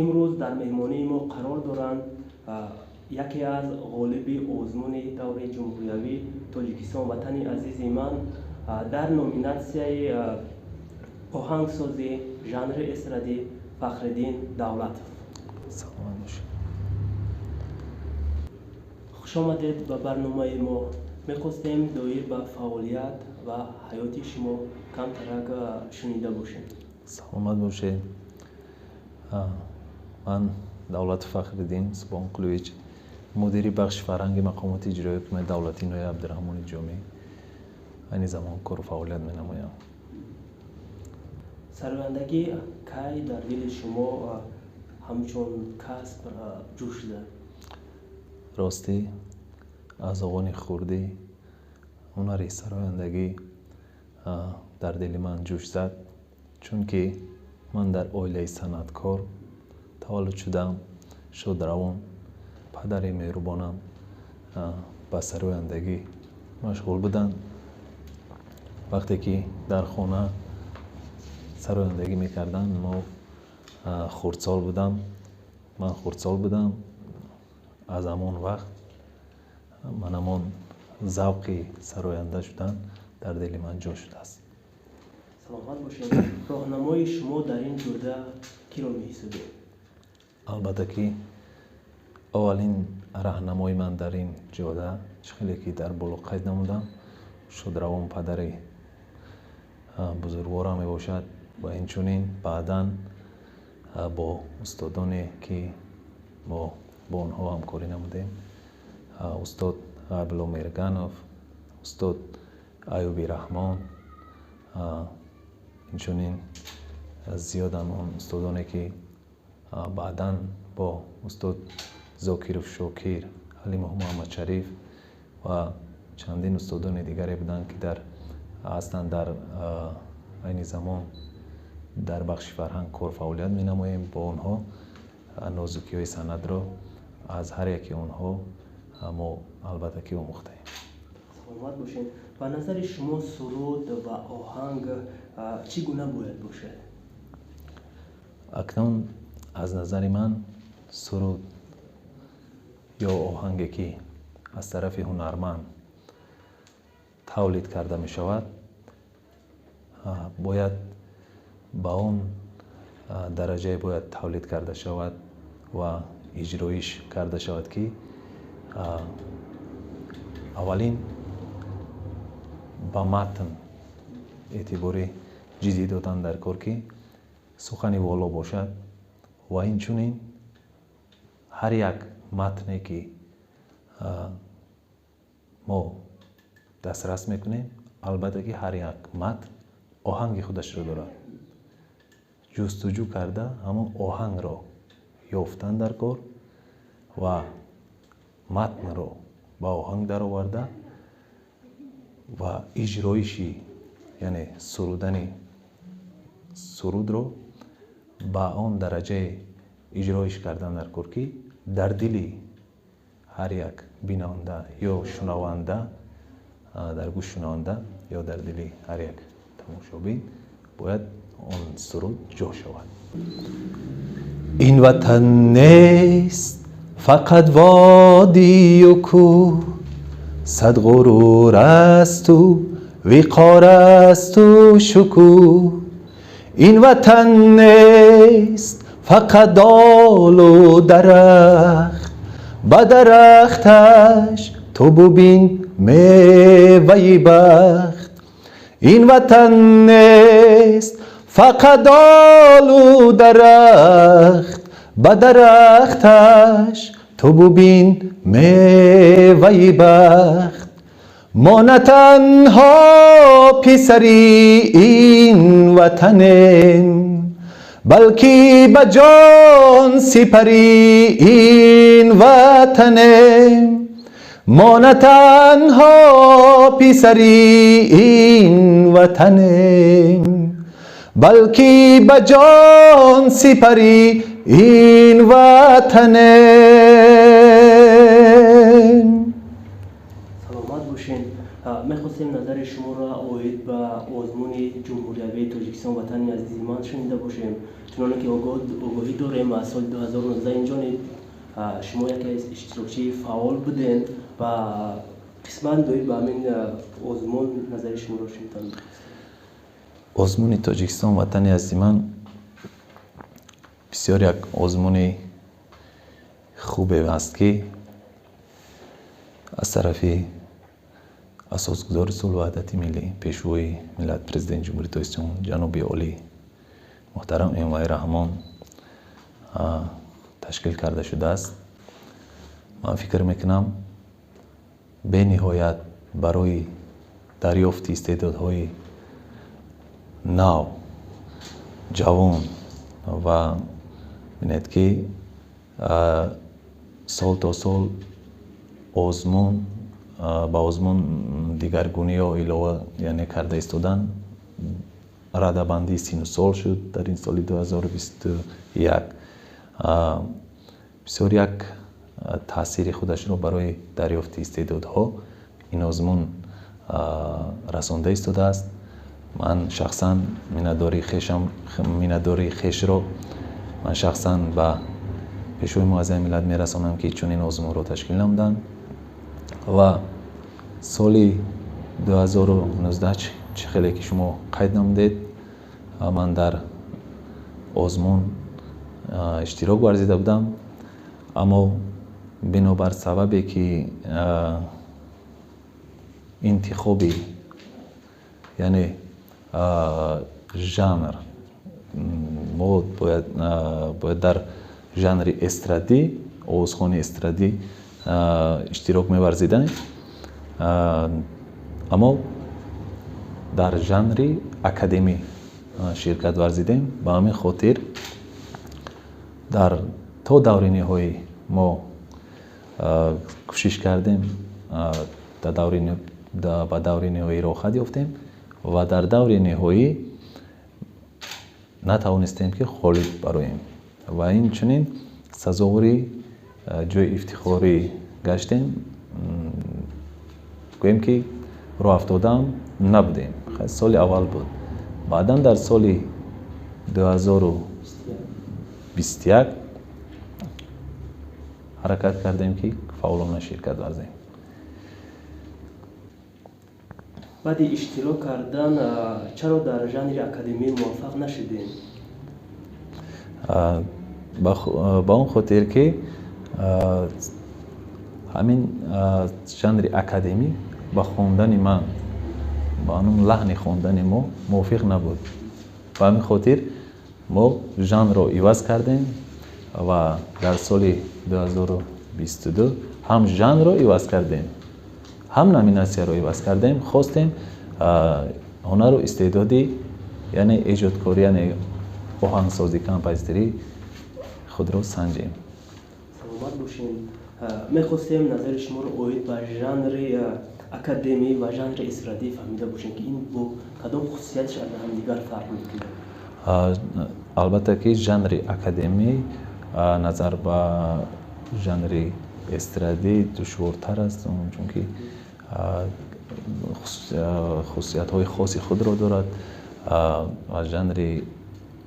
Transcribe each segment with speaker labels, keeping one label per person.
Speaker 1: Имрӯз дар меҳмонии мо қарор доранд яке аз ғолиби озмуни даври ҷумҳуриявӣ «Тоҷикистон ватани азизи ман» дар номинатсияи оҳангсозӣ, жанри эстрадӣ, Фахриддин Давлатов.
Speaker 2: Саломат бошед.
Speaker 1: Хушомадед ба барномаи мо. Мехостем доир ба фаъолият ва ҳаёти шумо камтарак шунида бошем.
Speaker 2: Саломат бошед. Ман Давлатов Фахриддин Субҳонқулович, мудири бахши фарҳанги мақомоти иҷроии ҳукумати давлатии ноҳияи Абдураҳмони Ҷомӣ, айни замон кору фаъолият менамоям.
Speaker 1: Сарояндагӣ кай дар дили шумо ҳамчун касб ҷӯш зад?
Speaker 2: Ростӣ, аз овони хурдӣ ҳунари сарояндагӣ дар дили ман ҷӯш зад, чунки ман дар оилаи санъаткор таваллуд шудам. Шодравон падари меҳрубонам ба сарояндагӣ машғул буданд. Вақте ки дар хона сарояндагӣ мекарданд, мо хурдсол будам, ман хурдсол будам. Аз ҳамон вақт ман ҳамон завқи сароянда шудан дар дили ман ҷо шудааст.
Speaker 1: Саломат бошед. Роҳнамои шумо дар ин ҷода киро меҳисобед?
Speaker 2: Албатта ки аввалин раҳнамои ман дар ин ҷода, чӣ хеле ки дар боло қайд намудам, шодравон падари бузургворам мебошад ва инчунин баъдан бо устодоне ки мо бо онҳо ҳамкорӣ намудем, устод Ғайбулло Мирганов, устод Аюби Раҳмон, инчунин зиёдам он устодоне ки баъдан бо устод Зокиров Шокир, Ҳалимов Муҳаммадшариф ва чандин устодони дигаре буданд, ки дар ҳастанд, дар айни замон дар бахши фарҳанг кор фаъолият менамоем бо онҳо, нозукиҳои санъатро аз ҳар яки онҳо мо албатта ки омӯхтаем.
Speaker 1: Саломат бошед. Ба назари шумо, суруд ва оҳанг чӣ гуна бояд бошад?
Speaker 2: Акнун аз назари ман, суруд ё оҳанге ки аз тарафи ҳунарманд тавлид карда мешавад, бояд ба он дараҷае бояд тавлид карда шавад ва иҷроиш карда шавад, ки аввалин ба матн эътибори ҷиддӣ додан дар кор, ки сухани воло бошад, ва инчунин ҳар як матне ки мо дастрас мекунем, албатта ки ҳар як матн оҳанги худашро дорад, ҷустуҷӯ карда ҳамон оҳангро ёфтан дар кор ва матнро ба оҳанг дароварда ва иҷроиши, яъне сурудани сурудро ба он дараҷае иҷроиш кардан дар кор, ки дар дили ҳар як бинанда ё шунаванда, дар гӯш шунаванда ё дар дили ҳар як тамошобин бояд он суруд ҷо шавад. Ин ватан нест фақат водию кӯҳ, сад ғурур асту виқор асту шукӯҳ. Ин ватан нест фақат олу дарахт, ба дарахташ ту бубин меваи бахт. Ин ватан нест фақат олу дарахт, ба дарахташ ту бубин меваи бахт. Мо на танҳо писари ин ватанем, балки ба ҷон сипари ин ватанем. Мо на танҳо писари ин ватанем, балки ба ҷон сипари ин ватанем.
Speaker 1: Саломат бошед. Мехостем назари шуморо оид ба озмуни ҷумҳуриявии Тоҷикистон «Ватани азизи ман» шунида бошем. Чуноне ки огоҳӣ дорем, аз соли 2019 инҷониб шумо яке аз иштирокчии фаъол будем ва қисман доир ба ҳамин озмун назари шуморо шунидан.
Speaker 2: Озмуни Тоҷикистон «Ватани азизи ман» бисёр як озмуни хубе аст, ки аз тарафи асосгузори сулҳу ваҳдати миллӣ, Пешвои миллат, Президенти Ҷумҳурии Тоҷикистон ҷаноби олӣ муҳтарам Эмомалӣ Раҳмон ташкил карда шудааст. Ман фикр мекунам, бениҳоят барои дарёфти истеъдодҳои нав, ҷавон ва бинед, ки сол то сол озмун ба озмун дигаргуниҳо илова, яъне, карда истодан. Радабандии сину сол шуд дар ин соли 2021, бисёр як таъсири худашро барои дарёфти истеъдодҳо ин озмун расонда истодааст. Ман шахсан миннатдории хешро ман шахсан ба Пешвои муаззами миллат мерасонам, ки чунин озмунро ташкил намуданд. Ва соли 2019, чӣ хеле ки шумо қайд намудед, ман дар озмун иштирок варзида будам, аммо бинобар сабабе ки интихоби, яъне, жанр, мо бояд дар жанри эстрадӣ, овозхони эстрадӣ иштирок меварзидем, аммо дар жанри академӣ ширкат варзидем. Ба ҳамин хотир дар то даври ниҳоӣ мо кӯшиш кардем, ба даври ниҳоӣ роҳхат ёфтем ва дар даври ниҳоӣ натавонистем, ки ғолиб бароем, ва инчунин сазовори ҷои ифтихорӣ гаштем. Гӯем, ки роҳафтодаам набудем, соли аввал буд. Баъдан дар соли 2021 ҳаракат кардем, ки фаъолона ширкат варзем.
Speaker 1: Баъди иштирок кардан чаро дар жанри академӣ муваффақ нашудем?
Speaker 2: Ба он хотир, ки ҳамин жанри академӣ ба хондани ман, ба он лаҳни хондани мо мувофиқ набуд. Ба ҳамин хотир мо жанрро иваз кардем ва дар соли 2022 ҳам жанрро иваз кардем, ҳам номинатсияро иваз кардем. Хостем ҳунару истеъдоди, яъне, эҷодкорӣ, яъне оҳангсозӣ, композиторӣ худро санҷем.
Speaker 1: Саломат бошем. Мехостем назари шуморо оид ба жанри академӣ ва жанри эстрадӣ фаҳмида бошем, ки ин бо кадом хусусиятш аз ҳамдигар фарқ мекунад?
Speaker 2: Албатта, ки жанри академӣ назар ба жанри эстрадӣ душвортар аст, чунки хусусиятҳои хоси худро дорад ва жанри,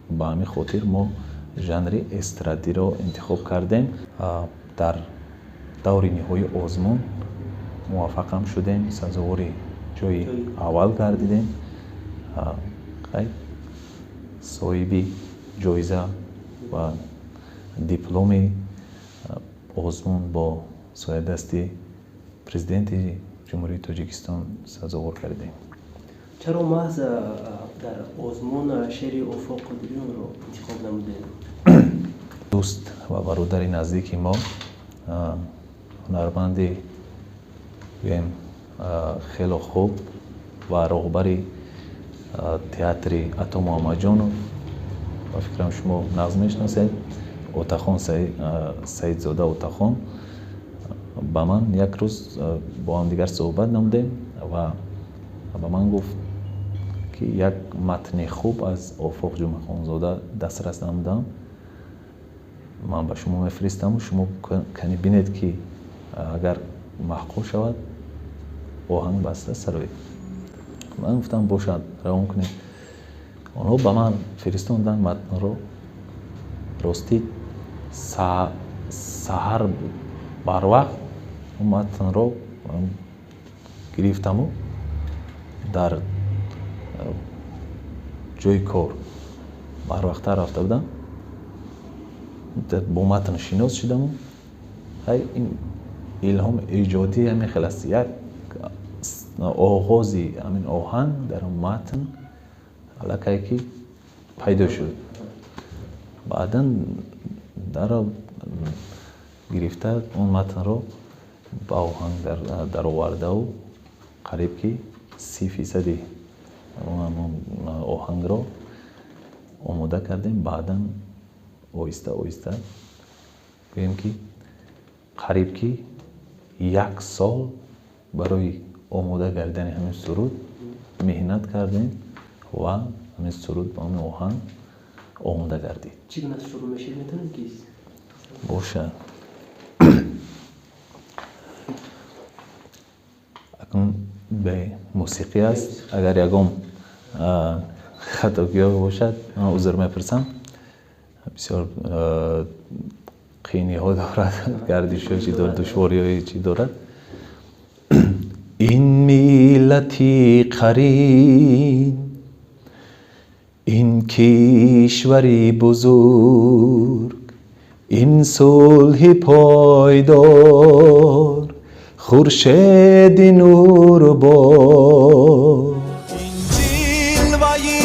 Speaker 2: ба ҳамин хотир мо жанри эстрадиро интихоб кардем. Дар даври ниҳоии озмун муваффақам шудем, сазовори ҷои аввал гардидем, соҳиби ҷоиза ва дипломи озмун бо соядасти Президенти Ҷумҳурии Тоҷикистон сазовор гардидем.
Speaker 1: Чаро маҳз дар озмун шеъри Офоқ Қодириёнро интихоб намудем?
Speaker 2: Дӯст ва бародари наздики мо, ҳунарманди, гӯем, хело хуб ва роҳбари театри Ато Муҳаммадҷонов, ба фикрам, шумо нағз мешиносед, Отахон Саидзода Отахон, ба ман як рӯз бо ҳамдигар суҳбат намудем ва ба ман гуфт, ки як матни хуб аз Офоқ Ҷумъахонзода дастрас намудам, ман ба шумо мефиристаму шумо кани бинед, ки агар маъқул шавад. Оҳанг баста сароед. Ман гуфтам, бошад, равон кунед. Онҳо ба ман фиристонданд матнро. Ростӣ, саҳар барвақт матнро гирифтаму дар ҷои кор барвақттар рафта будам, бо матн шинос шудаму ин илҳом эҷодӣ ҳамин хел аст. Як оғози ҳамин оҳанг дар он матн аллакай ки пайдо шуд. Баъдан даро гирифта он матнро ба оҳанг даровардаву қариб ки 30% оҳангро омода кардем. Баъдан оҳиста оҳиста, гӯем ки қариб ки як сол барои омода кардани ҳамин суруд меҳнат кардем ва ҳамин суруд ба ҳамин оҳанг омода гардид.
Speaker 1: Чӣ гуна шурӯъ мешид, метавонед ки?
Speaker 2: Бошад. Акнун бе мусиқӣ аст. Агар ягон хатогиҳо бошад, ман узр мепурсам. Бисёр қийниҳо дорад, гардишҳо чӣ дорад, душвориҳое чӣ дорад. Ин миллати қарин, ин кишвари бузург, ин сулҳи пойдор, хуршеди нурбор.
Speaker 3: Ин ҷилваи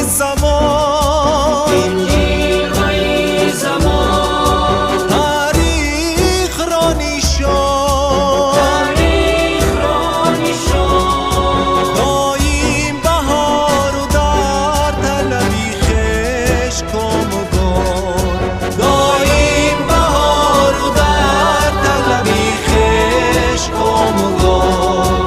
Speaker 3: замон, таърихро нишон, доим баҳору дар талаби хеш комгор, доим баҳору дар талаби хеш комгор.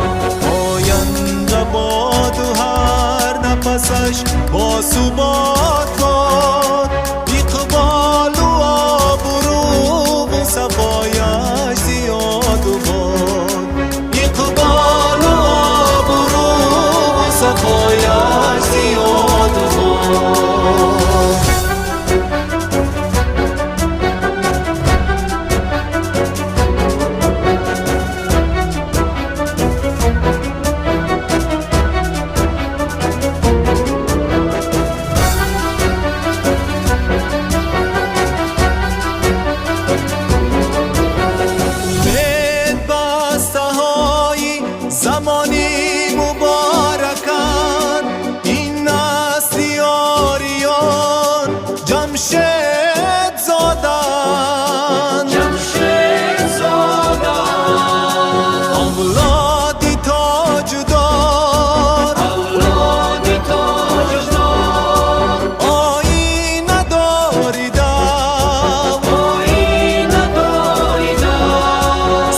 Speaker 3: Оянда боду ҳар нафасаш бо субот бод, иқболу обрӯву сафояш зиёду бод, иқболу обрӯву сафояш зиёду бод. Умед бастаҳои замони мубораканд, ин насли ориён Ҷамшед зоданд, авлоди тоҷдор, оина доридав,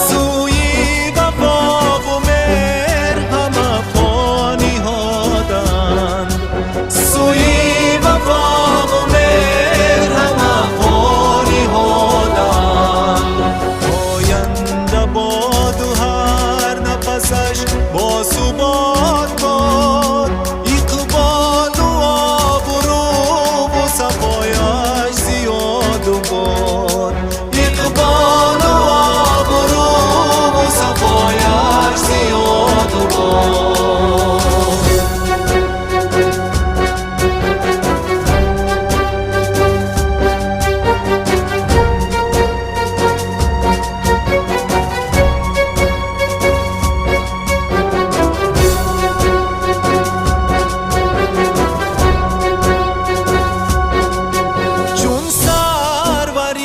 Speaker 3: сӯи вафову меҳр ҳама по ниҳоданд, сӯи вафову меҳр ҳама по ниҳоданд. Оянда боду ҳар нафасаш бо субот бод, иқболу обрӯву сафояш зиёду бод, иқболу обрӯву сафояш зиёду бод. Чун сарвари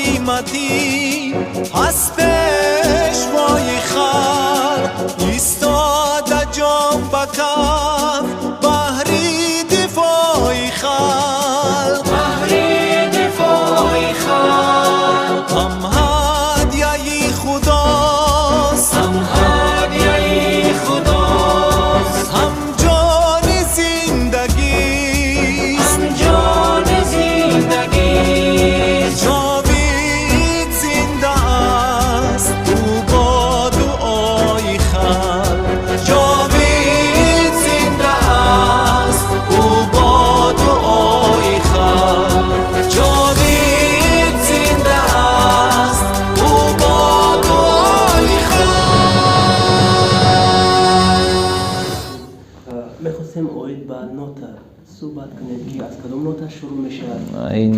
Speaker 1: Суҳбат кунед, ки аз кадом нота шурӯъ мешавад?
Speaker 2: Ин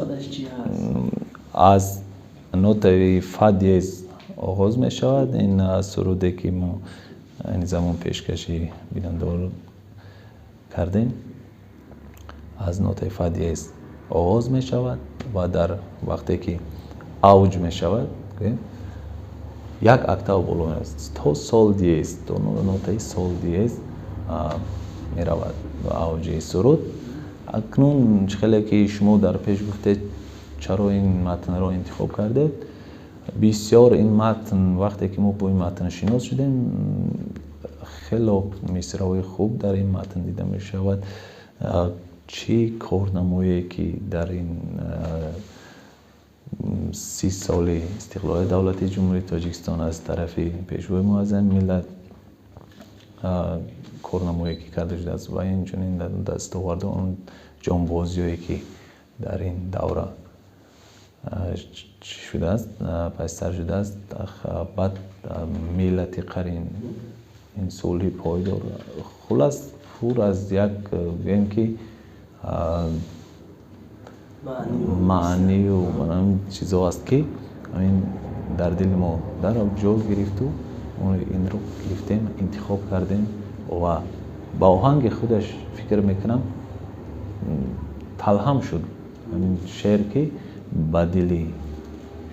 Speaker 1: худаш чӣ ҳаст?
Speaker 2: Аз нотаи фа диез оғоз мешавад. Ин суруде, ки мо айни замон пешкаши бинандаҳо кардем, аз нотаи фа диез оғоз мешавад ва дар вақте ки авҷ мешавад, як октава боло меравад то сол диез, то нотаи сол диез меравад авҷи суруд. Акнун чӣ хеле ки шумо дар пеш гуфтед, чаро ин матнро интихоб кардед? Бисёр ин матн, вақте ки мо бо ин матн шинос шудем, хело мисраҳои хуб дар ин матн дида мешавад. Чӣ корнамое, ки дар ин 30 соли истиқлолияти давлатии Ҷумҳурии Тоҷикистон аз тарафи Пешвои муаззами миллат корнамое ки карда шудааст ва инчунин дастоварду он ҷонбозиҳое, ки дар ин давра чӣ шудааст, пайсар шудааст, баъд миллати қарин, ин сулҳи пойдор, хулас, пур аз як, гӯем ки, маънию чизо аст, ки ҳамин дар дили мо дар ҷой гирифту инро гирифтем, интихоб кардем ва ба оҳанги худаш, фикр мекунам, талҳам шуд ҳамин шеър, ки ба дили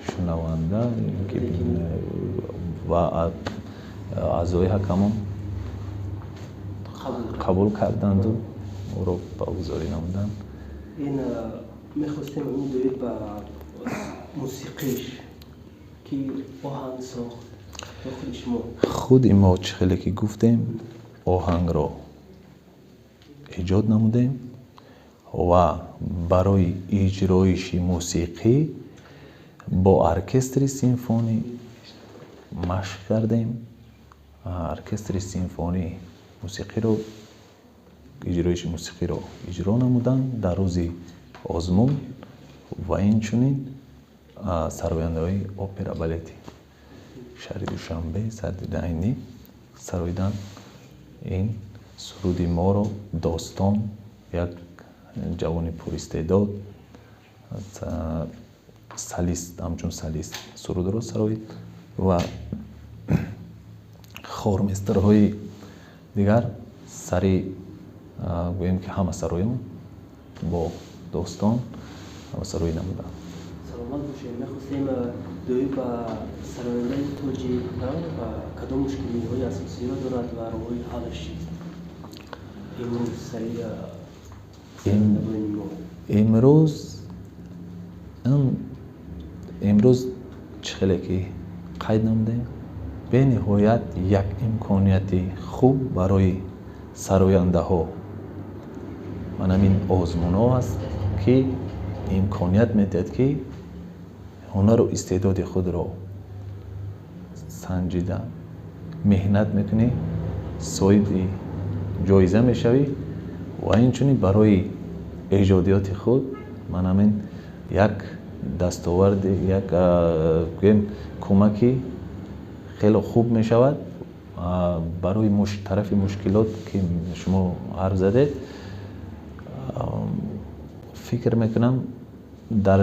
Speaker 2: шунаванда ва аъзои ҳакамон қабул карданду ӯро багузорӣ намуданд.
Speaker 1: Ин мехостем ин доир ба мусиқиш, ки оҳанг сохт ё худи шумо?
Speaker 2: Худи мо, чӣ хеле ки гуфтем, оҳангро эҷод намудем ва барои иҷроиши мусиқӣ бо оркестри симфонӣ машқ кардем. Оркестри симфонӣ мусиқиро, иҷроиши мусиқиро иҷро намуданд дар рӯзи озмун ва инчунин сарояндаҳои опера балети шаҳри Душанбе Садриддин Айнӣ сароиданд ин суруди моро. Достон, як ҷавони пуристеъдод, солист, ҳамчун солист сурудро сароид ва хормистрҳои дигар сари, гӯем ки, ҳама сароён бо Достон ҳамасароӣ намуданд.
Speaker 1: Саломат бошед. Мехостем доир ба сарояндаи тоҷик ва кадом мушкилиҳои асосиро дорад ва роҳҳои ҳаллаш чист имрӯз сари сарояндагони мо?
Speaker 2: Имрӯз, чӣ хеле ки қайд намудем, бениҳоят як имконияти хуб барои сарояндаҳо ман ҳамин озмунҳо аст, ки имконият медиҳад, ки ҳунару истеъдоди худро санҷида, меҳнат мекунӣ, соҳиби ҷоиза мешавӣ ва инчунин барои эҷодиёти худ ман ҳамин як дастоварди, як, гӯем, кӯмаки хеле хуб мешавад. Барои тарафи мушкилот, ки шумо ҳарф задед, фикр мекунам, дар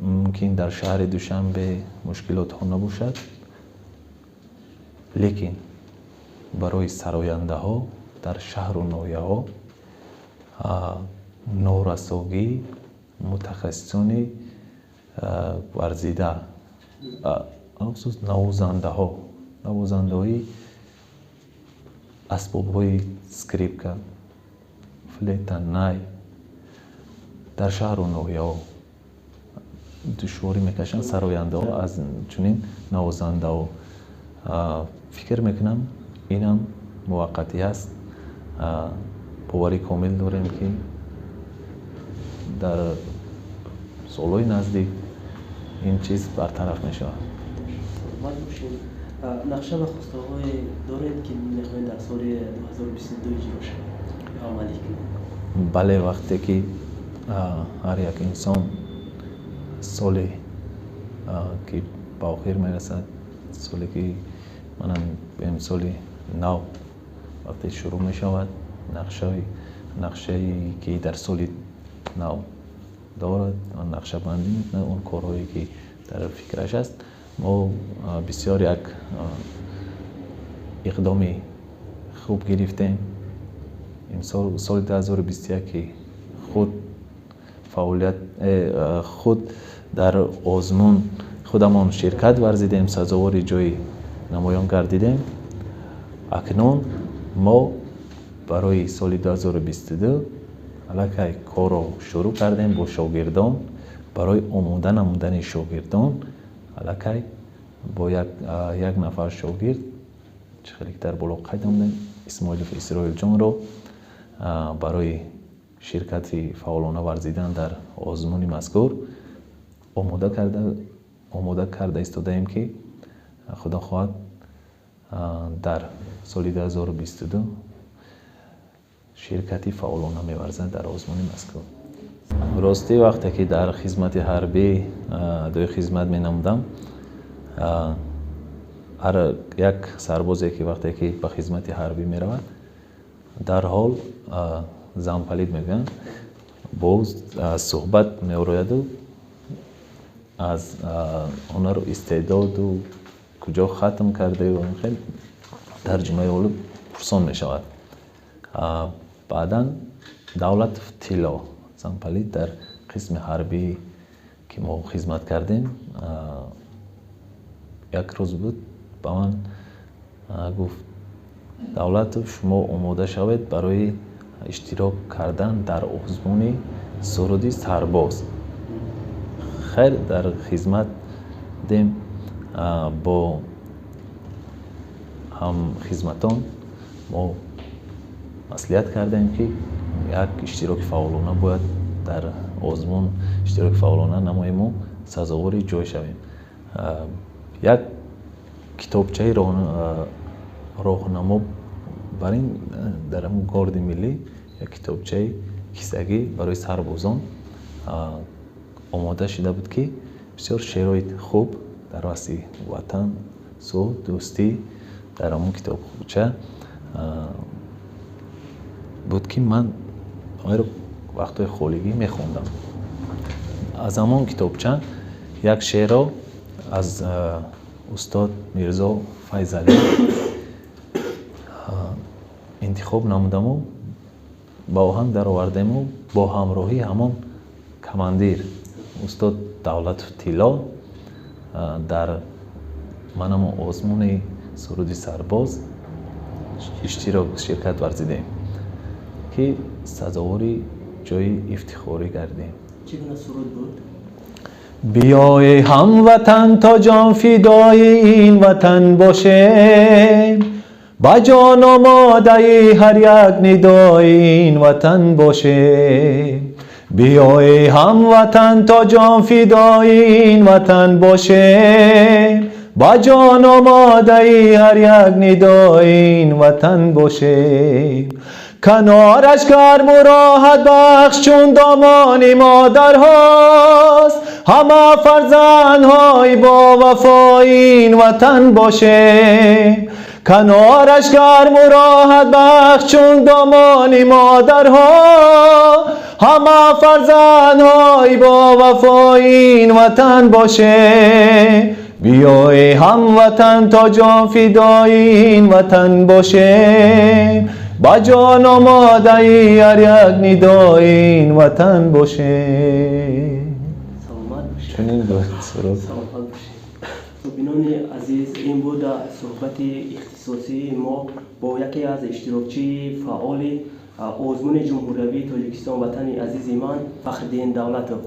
Speaker 2: мумкин дар шаҳри Душанбе мушкилотҳо набошад, лекин барои сарояндаҳо дар шаҳру ноҳияҳо норасогии мутахассисони варзида, алхусус навозандаҳо, навозандаҳои асбобҳои скрипка, флейта, най дар шаҳру ноҳияҳо душворӣ мекашанд сарояндаҳо аз чунин навозандаҳо. Фикр мекунам, инам муваққатӣ аст. Боварӣ комил дорем, ки дар солҳои наздик ин чиз бартараф мешавад.
Speaker 1: Саломат бошед. Нақша ва хостаҳое доред, ки мехоҳед дар соли 2022 иҷро шавад ё амалӣ кунед?
Speaker 2: Бале, вақте ки ҳар як инсон соле ки ба охир мерасад, соле ки манам, соли нав вақте шурӯъ мешавад, нақшаи Нақшае ки дар соли нав дорад, нақшабандӣ мекунад, он корҳое ки дар фикраш аст, мо бисёр як иқдоми хуб гирифтем. Имсол соли 2021 ки худ фаъолият худ дар озмун худамон ширкат варзидем, сазовори ҷои намоён гардидем. Акнун мо барои соли 2022 аллакай корро шурӯъ кардем бо шогирдон. Барои омода намудани шогирдон аллакай бо як нафар шогирд, чӣ хеле ки дар боло қайд намудем, Исмоилов Исроилҷонро барои ширкати фаъолона варзидан дар озмуни мазкур омода карда истодаем, ки худо хоҳад дар соли 2022 ширкати фаъолона меварзад дар озмуни мазкур. Ростӣ, вақте ки дар хизмати ҳарбӣ адои хизмат менамудам, ҳар як сарбозе ки вақте ки ба хизмати ҳарбӣ меравад, дарҳол замполит мегӯянд, бо суҳбат меорояду аз ҳунару истеъдоду куҷо хатм кардаю хел тарҷумаи ҳолу пурсон мешавад. Баъдан Давлатов Тилло замполит дар қисми ҳарбӣ ки мо хизмат кардем, як рӯз буд, ба ман гуфт: «Давлатов, шумо омода шавед барои иштирок кардан дар озмуни суруди сарбоз». Хайр, дар хизмат будем, бо ҳамхизматон мо маслиҳат кардем, ки як иштироки фаъолона бояд дар озмун иштироки фаъолона намоему сазовори ҷой шавем. Як китобчаи роҳнамо бар ин дар ҳамун горди миллӣ як китобчаи кисагӣ барои сарбозон омода шуда буд, ки бисёр шеърҳои хуб дар васфи ватан, сулҳ, дӯстӣ дар ҳамун китобча буд, ки ман онро вақтҳои холигӣ мехондам. Аз ҳамон китобча як шеърро аз устод Мирзо Файзалӣ интихоб намудаму ба оҳанг даровардему бо ҳамроҳии ҳамон командир устод Давлатов Тилло дар манаму озмуни суруди сарбоз иштирок ширкат варзидем, ки сазовори ҷои ифтихорӣ гардем.
Speaker 1: Чӣ гуна суруд буд?
Speaker 2: Биёй, ҳамватан, то ҷон фидои ин ватан бошем, ба ҷон омодаи ҳар як нидои ин ватан бошем. Биёй, ҳамватан, то ҷон фидои ин ватан бошем, ба ҷон омодаи ҳар як нидои ин ватан бошем. Канораш гарму роҳат бахш чун домони модарҳост, ҳама фарзандҳои бовафои ин ватан бошем. Канораш гарму роҳат бахш чун домони модарҳо, ҳама фарзандҳои бовафои ин ватан бошем. Биёй, ҳамватан, то ҷон фидои ин ватан бошем, ба ҷон омодаи ҳар як нидои ин ватан бошем.
Speaker 1: Саломат бошед.
Speaker 2: Чунин буд суруд.
Speaker 1: Саломат бошед. Бинони азиз, ин буд суҳбати ихтисосии мо бо яке аз иштирокчии фаъоли озмуни ҷумҳуриявии Тоҷикистон «Ватани азизи ман» Фахриддин Давлатов.